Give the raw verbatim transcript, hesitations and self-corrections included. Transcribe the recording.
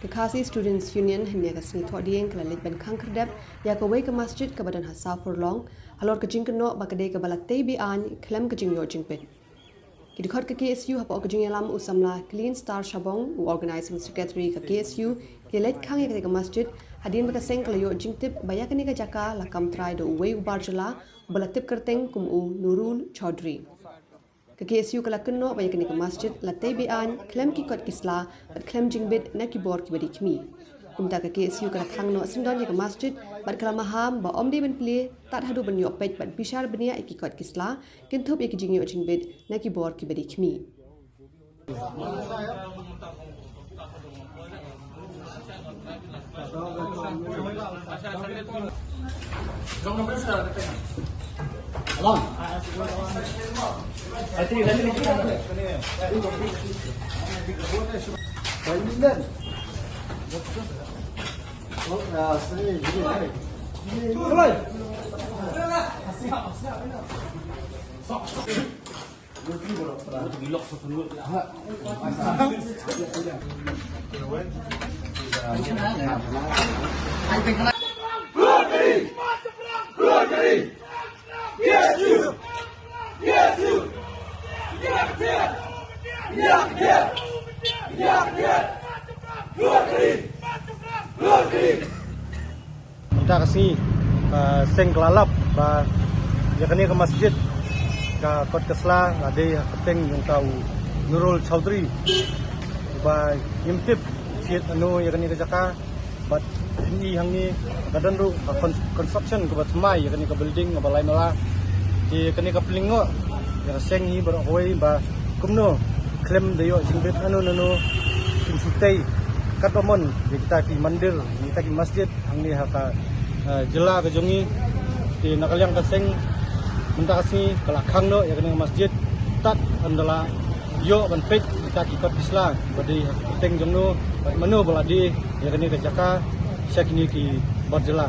Ka Khasi Students Union hynne ka sngi Thohdieng ka la leit ban khang khyrdep ïa kawei ka masjid kaba don ha Sawfurlong halor ka jingkynnoh ba ka dei kaba la tei be-aiñ khlem ka jingïoh jingbit. Ki dkhot ka K S U hapoh ka jingïalam u samla Clean Star Shabong, u Organising Secretary ka K S U, ki leit khang ïa katei ka masjid hadien ba ka seng ka la ïoh jingtip ba ïa kane ka jaka la kam trai da uwei u bar jylla uba la tip kyrteng kum u Nurul Chaudhry. Ka K S U ka la kynnoh ba ïa kane ka masjid la tei be-aiñ khlem ki kot ki sla bad khlem jingbit na ki bor kiba dei khmih. Kumta ka K S U ka la khang noh syndon ïa ka masjid bad ka la maham ba ym dei ban plie tad haduh ban ïoh peit bad bishar bniah ïa ki kot ki sla, kynthup ïa ki jingïoh jingbit na ki bor kiba dei khmih. Mynta ka sngi, uh, seng ka la lap ba ïa kane ka masjid ka kot ka sla la dei ha kyrteng jong uta u Nurul Chaudhry, ba ngim tip thied ano ïa kane ka jaka. Bad hangne, hangne ka don ruh ka con-, construction kaba thymmai ïa kane ka building kaba lai mala. Te kane ka pynlyngngoh ïa ka seng hi baroh kawei ba kumno khlem da ïoh jingbit nano nano, kin shu tei katba mon ïa kita ki mandir, ïa kita ki masjid hangne ha ka, eh, jylla ka jong ngi. Te na ka liang ka seng mynta ka sngi ka la khang noh ïa kane ka masjid tad haduh ba la ïoh ban peit ïa kita ki kot ki sla ba dei ha kyrteng jong no bad mano ba la die ïa kane ka jaka sha kine ki bar jylla.